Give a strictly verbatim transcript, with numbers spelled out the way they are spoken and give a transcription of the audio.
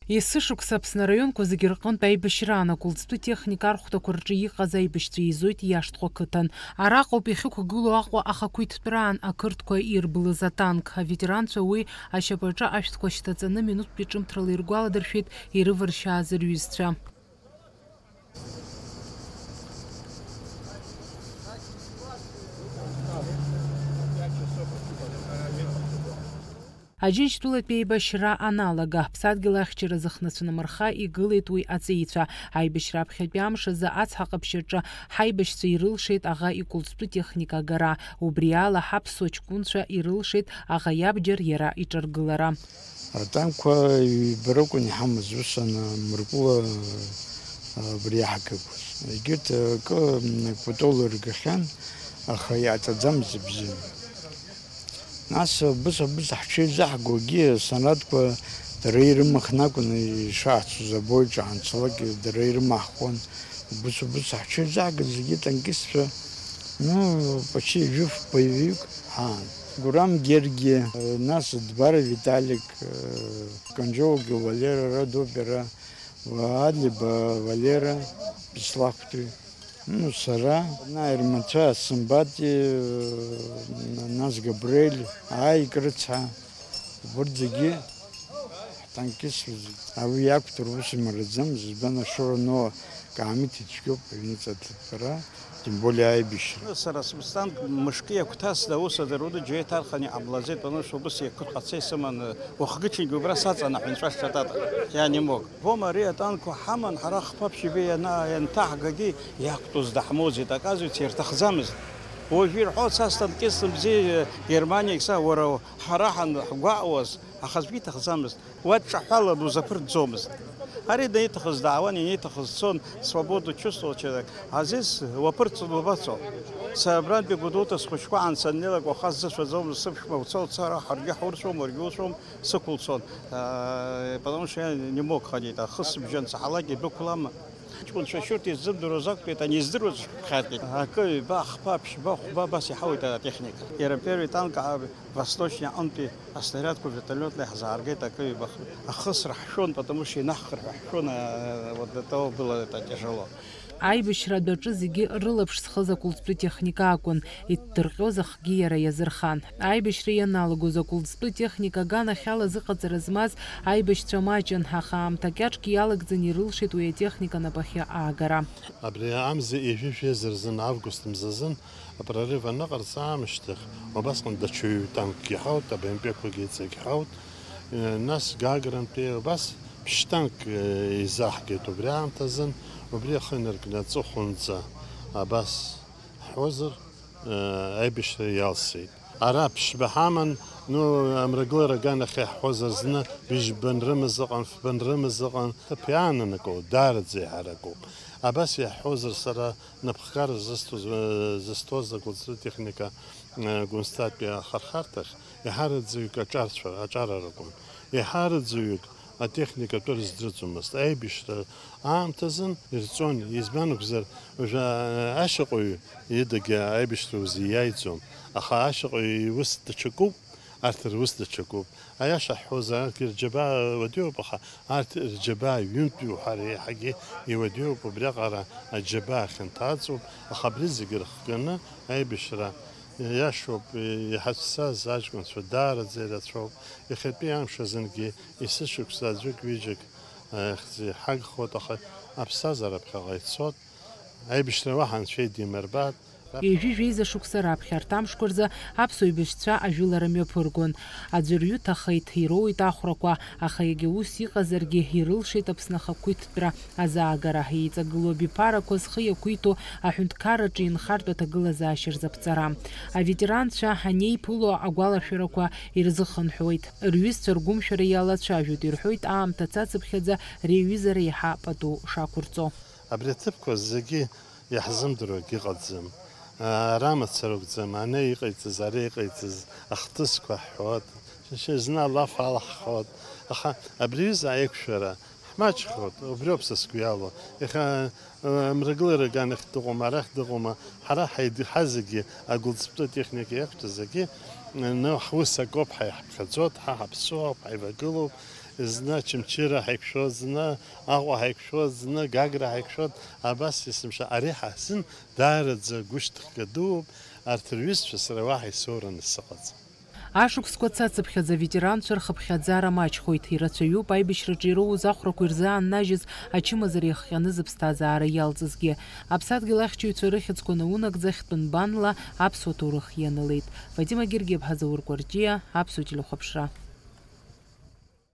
Есышықәса Аԥсны араионқәа зегьы рҟынтә аибашьраан акәылӡтәы техника архәҭақәа рҿы иҟаз аибашьцәа еизоит Иашҭхәа қыҭан. Араҟоуп иахьықәгылоу Аҟәа ахақәиҭтәраан ақырҭқәа ирблыз атанк. Аветеранцәа уи ашьапаҿы ашәҭқәа шьҭаҵаны минуҭтәи ҿымҭрала иргәаладыршәеит ирываршьааз рҩызцәа. Аџьынџьтәылатәи еибашьра аналага, ҳԥсадгьыл ахьчара зыхнацәнымырха игылеит уи аҵеицәа. Аибашьра аԥхьатәи амш азы ацҳа ҟаԥшь аҿы ҳаибашьцәа ирылшеит аӷа икәылӡтәы техника агара. Убри ала ҳаԥсуа ҷкәынцәа ирылшеит аӷа иабџьар иара иҿаргылара. Атанкқәа ҩба ракәын иҳамаз, ус анамыркәыла, абри иаҳгақәаз. Егьырҭ акы кәтол ргахьан, аха иаҵаӡамызт абзианы. Нас быца-быца ҳҽеизаҳгогьы аснарадқәа дара ирымахны акәын ишаҳцоз, абоиҿ ҳанцалак дара ирымаҳхуан. Быца-быца ҳҽеизаҳгаз зегьы танкистцәа, ну, почти жәыф боевик ҳаан. Гурам Гергиа, нас Дбара Виталик, Канџьоугьы Валера, Радоу Бера, Адлиба Валера, Беслахәтәи. Ну, сара, Наир Мацәа, Сымбати, нас Габриель, Аик рыцҳа, убырҭ зегьы ҳтанкистцәа. Ауи иақәтәоу рус имариаӡам, избан Ашора Ноа Каамиҭ ицәгьоуп аҩныҵа аҭыԥҳәара, тем более аибашьра. Сара сыԥсҭанк мышкы иагәҭасны аус адыруны џьеи ҭарханы иҟамлаӡеит, потому что убыс иақәырҟаца исыман, уахгычынгьы убра саҵан аҳәынҵәа сҿатата, я не мог. Вома ари атанкқәа ҳаман, ҳара хԥа ԥшьба иана-, ианҭаҳгагьы иақәтәоз даҳмоуӡеит, оказывается, ирҭахӡамызт. Уажә ирҳәо, са станкист бзиа, Германиагь са, уара, ҳара ҳан-, ҳгәаҟуаз, аха аӡәгьы иҭахӡамызт. Уа дҿаҳәалан узаԥырҵӡомызт. Ари даниҭахыз даауан, ианиҭахыз цон, свободу чувствовал человек. Азиз уаԥырҵын убацо. Са абрантәи Гәдоуҭа схәыҷқәа аан саннеилак уаха сзыцәаӡомызт, сыԥшәма уцо, уцо, ара ҳаргьы ҳурцәом, уаргьы уцәом, сықәылцон. Э, потому что я не мог ходить, ахысыбжьы ансаҳалак идәықәлама? Ҷкәынцәа шьурҭ иззымдыруаз актәи ани издыруаз шәыԥхьаркит. Акы, ҩба, хԥа, ԥшьба, хәба, абас иҳауеит атехника. Иара первый танк, а, Восточный аҟынтәи аснарядқәа вертолиотла иаҳзааргеит, акы, ҩба, ахысра ҳшәон, потому что инаҳхыр ҳәа ҳшәон, а, вот до того было это тяжело. Аибашьра адәаҿы зегьы рылаԥш зхыз акәылӡтәы техника акәын, иҭдырҟьоз ахгьы иара иазырхан. Аибашьра ианалагоз акәылӡтәы техника аганахьала зыҟаҵара змаз аибашьцәа маҷын, аха аамҭа кьаҿк иалагӡаны ирылшеит уи атехника напахьы аагара. Абри амза ҩажәи жәеиза рзын август мзазын апрорыв аныҟарҵа аамышьҭахь, убасҟан даҽа ҩ-танкгьы ҳаут, абаҩнтәиқәагьы иҵегь ҳаут, нас Гагрантәи убас ԥшь-танк, э, еизаҳгеит убри аамҭазын, убри ахы инаркны аҵыхәанӡа абас ҳҳәозар, э, аибашьра иалсит. Ара ԥшьба ҳаман, ну, амрагылара аганахь иаҳҳәозар зны быжьбан рымаз ыҟан, фбан рымаз ыҟан, ҭыԥ иаананакыло, даараӡа еиҳаракуп. Абас иаҳҳәозар сара напхгара зысҭоз, э, зысҭоз акәылӡтәы техника, э, Гәынсҭатәи ахырхарҭахь, еиҳараӡаҩык аҿарцәа-, аҿараракәын. Еиҳараӡаҩык атехника атәы рыздырӡомызт. Аибашьра аамҭазын ирҵон, избан акәзар, уажәы ашьаҟаҩ идагьы аибашьра узиаиӡом, аха ашьаҟаҩ иус даҽакуп, арҭ рус даҽакуп. Аиаша ҳҳәозар, арҭ рџьабаа уадаҩуп, аха арҭ рџьабаа ҩынтә иуҳәар еиҳагьы иуадаҩуп, убриаҟара аџьабаа хьанҭаҵәоуп, аха абри зегьы рыхганы аибашьра иашоуп, иҳацәцаз аҷкәынцәа даараӡа ирацәоуп. Иахьатәи амш азынгьы есышықәса аӡәык-ҩыџьак, э, хьӡы иҳагхоит, аха аԥсҭазаара ԥхьаҟа ицоит. Аибашьра уаҳа анцәа идимырбааит. Ҩажәи жәеиза шықәса раԥхьа арҭ амшқәа рзы аԥсуа еибашьцәа ажәылара мҩаԥыргон. Аӡәырҩы ҭахеит, ироуеит ахәрақәа, аха иагьа ус иҟазаргьы ирылшеит Аԥсны ахақәиҭтәра азаагара. Еиҵагылоу абиԥарақәа зхы иақәиҭу аҳәынҭқарраҿы инхартә аҭагылазаашьа рзаԥҵара. Аветеранцәа анеиԥыло агәалашәарақәа ирзыхынҳәуеит. Рҩызцәа ргәымшәара иалацәажәоит, ирҳәоит аамҭа цацыԥхьаӡа реиҩызара еиҳа пату шақәырҵо. Абри аҭыԥқәа зегьы иаҳзымдыруагь ыҟаӡам. Ара мацара акәӡам, ана иҟаиҵаз, ара иҟаиҵаз, ахҭысқәа ҳҳәоит, шьыжьны алаф алаҳхуеит. Аха абри аҩыза аиқәшәара ҳмаҷхоит, убриоуп са сгәы иалоу. Иахьа, э, мрагылара аганахь дыҟоума, арахь дыҟоума, ҳара ҳаид-, ҳазегьы агәылҵтәы техника иақәтәаз зегьы, э, ну, ҳус акоуп, ҳа иаҳԥхьаӡоит, ҳа ҳаԥсуоуп, ҳаивагылоуп, Зны Очамчыра ҳаиқәшәоит, зны Аҟәа ҳаиқәшәоит, зны Гагра ҳаиқәшәоит, абас есымша. Ари ҳазын даараӡа гәышьҭыхга дууп, арҭ рҩызцәа сара уаҳа исоураны сыҟаӡам. Ашықәсқәа цацыԥхьаӡа аветеранцәа рхыԥхьаӡара маҷхоит, ирацәаҩуп аибашьраҿы ироуз ахәрақәа ирзааннажьыз ачымазара иахҟьаны зыԥсҭазаара иалҵызгьы. Аԥсадгьыл ахьчаҩцәа рыхьӡқәа наунагӡа хьтәы нбанла аԥсуа ҭоурых ианылеит. Фатима Гергиаԥҳа, Заур Кәарҷиа, Аԥсуа телехәаԥшра.